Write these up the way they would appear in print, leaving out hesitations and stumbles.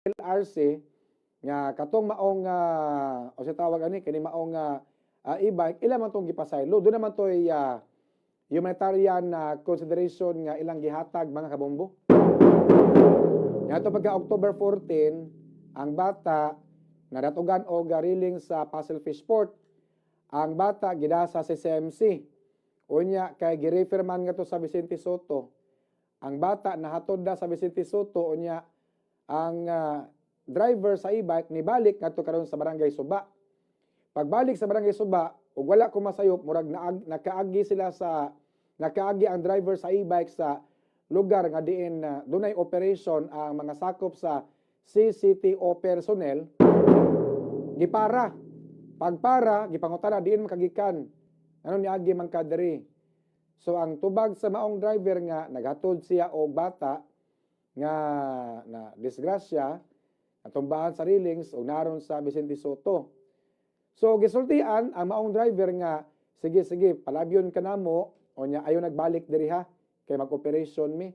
LRC nga katong maong o sa tawag ani kini maong e-bike ila man tong gipasaylo. Doon naman to'y humanitarian na consideration nga ilang gihatag, mga kabombo. Nga pagka October 14, ang bata nadatugan og gariling sa Puzzle Fish Port. Ang bata gidala sa CCMC. Unya kay girefer man nga to sa Vicente Sotto. Ang bata nahatod na sa Vicente Sotto, unya ang driver sa e-bike nibalik ngadto karon sa Barangay Suba. Pagbalik sa Barangay Suba, ug wala ko masayop, murag nakaagi sila sa nakaagi ang driver sa e-bike sa lugar nga diin dunay operation ang mga sakop sa CCTO personnel. Gipara. Pagpara, gipangutana, diin man ka gikan, ano niagi man ka diri? So ang tubag sa maong driver nga naghatod siya og bata nga na disgrasya, natumbahan sa railings ug naron sa Vicente Sotto. So gisultian ang maong driver nga sige, sige, palabyon ka namo, o nya ayo nagbalik diri ha, kay mag-operation mi.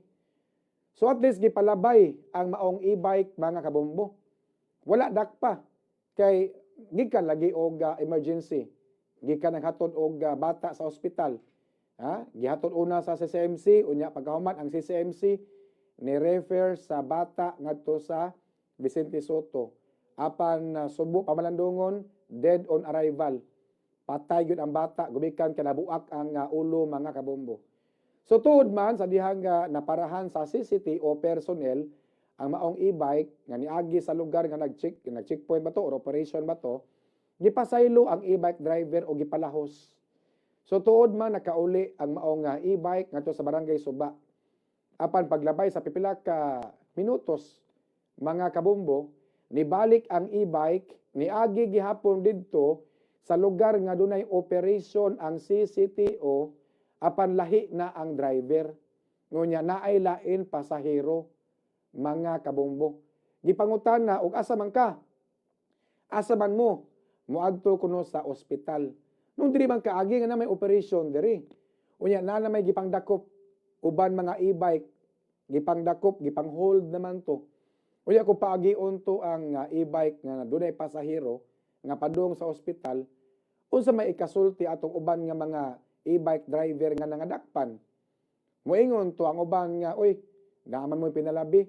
So at least gipalabay ang maong e-bike, mga kabombo. Wala dakpa kay gikan lagi og emergency. Gikan naghatod og bata sa ospital. Ha? Gihatod una sa CCMC, unya pagkahuman ang CCMC ni refer sa bata ngadto sa Vicente Sotto. Apan subo pamalandungon, dead on arrival. Patay gyud ang bata gumikan kanabuak ang ulo, mga kabombo. So tuod man sa dihang naparahan sa CCTO personnel ang maong e-bike nga niagi sa lugar nga nag-checkpoint ba to or operation ba to, gipasaylo ang e-bike driver o gipalahos. So tuod man nakauli ang maong e-bike ngadto sa Barangay Suba. Apan paglabay sa pipila ka minutos, mga kabombo, nibalik ang e-bike, niagi gihapon didto sa lugar nga dunay operation ang CCTO, apan lahi na ang driver. Ngunya naay lain pasahero, mga kabombo. Gipangutan na og asa man ka? Asa man mo? Moadto kuno sa ospital. Nung diri man kaagi nga na may operation diri. Unya na na may gipangdakop uban mga e-bike, gipangdakop, gipang-hold naman to. Unya kung paagion to ang e-bike nga dunay pasahero nga padung sa ospital, unsa may ikasulti atong uban nga mga e-bike driver nga nangadakpan? Moingon to ang uban nga, "Uy, naaman mo pinalabi."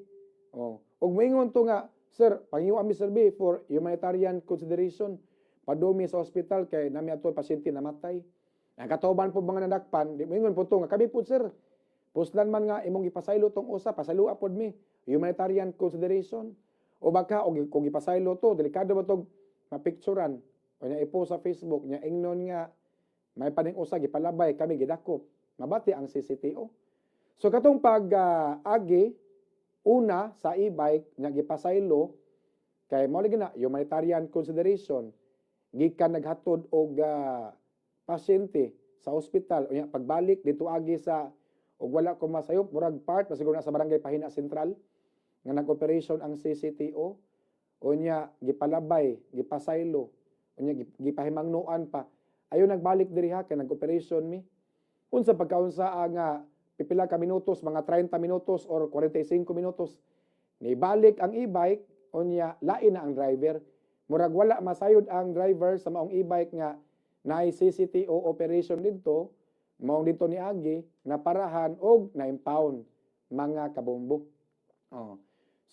Oh. Ug moingon to nga, "Sir, pangayuan mi, sir, B, for humanitarian consideration. Padumi sa ospital kay nami ato pasyente namatay." Ang katuban po mga nadakpan, di moingon po to nga, "Kami po, sir. Puslan man nga imong gipasaylo tong usa, pasayloa pod mi. Humanitarian consideration." O baka og kung gipasaylo to, delikado ba to mapicturan o nya ipost sa Facebook nya ingnon nga may paning usa gipalabay, kami gidakop. Mabati ang CCTO. So katong pag agi una sa e-bike nga gipasaylo kay mao lagi na humanitarian consideration, gikan naghatod og pasyente sa ospital, unya pagbalik dito agi sa, og wala ko masayop, murag part pa siguro na sa Barangay Pahina Central nga nag-operation ang CCTO. Unya gipalabay, gipasaylo, unya gipahimangnoan pa, ayo nagbalik diri ha, kay nag-operation mi. Unsa pagkaunsa nga pipila ka minutos, mga 30 minutos or 45 minutos, nibalik ang e-bike, unya lain na ang driver. Murag wala masayod ang driver sa maong e-bike nga naay CCTO operation didto, maong dito ni agi naparahan og na-impound, mga kabombo. Oh.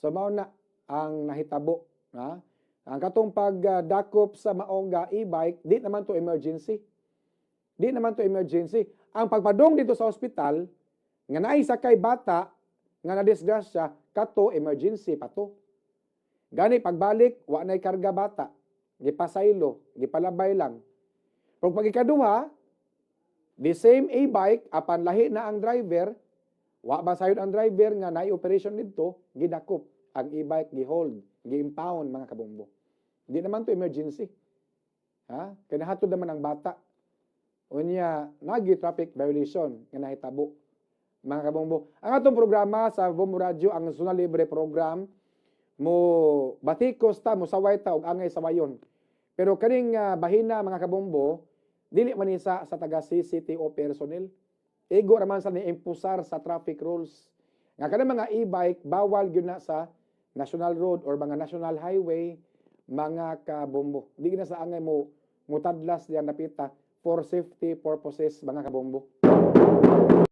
So mao na ang nahitabo, ha? Ang katong pagdakop sa maong e-bike, di naman to emergency. Di naman to emergency. Ang pagpadong dito sa ospital nga naay sakay bata nga nadisgrasya, kato emergency pa to. Gani pagbalik, wa nay karga bata. Gipasaylo, gipalabay lang. Kung pagikaduha, the same e-bike apan lahi na ang driver, wa ba sayod ang driver nga naay operation didto, gidakop ang e-bike, gihold, gi-impound, mga kabombo. Di naman to emergency. Ha? Kay nahatod naman ang bata. Unya, nagi traffic violation nga nahitabo, mga kabombo. Ang atong programa sa Bombo Radyo, ang Zona Libre program, mo batikos ta, mo saway ta og angay sawayon. Pero kaning bahina, mga kabombo, dili man ni sa taga CCTO personnel. Igo raman sa ni impusar sa traffic rules. Nga kanang mga e-bike bawal gyud na sa national road or mga national highway, mga kabombo. Di na sa angay mo mutadlas diyan napita for safety purposes, mga kabombo.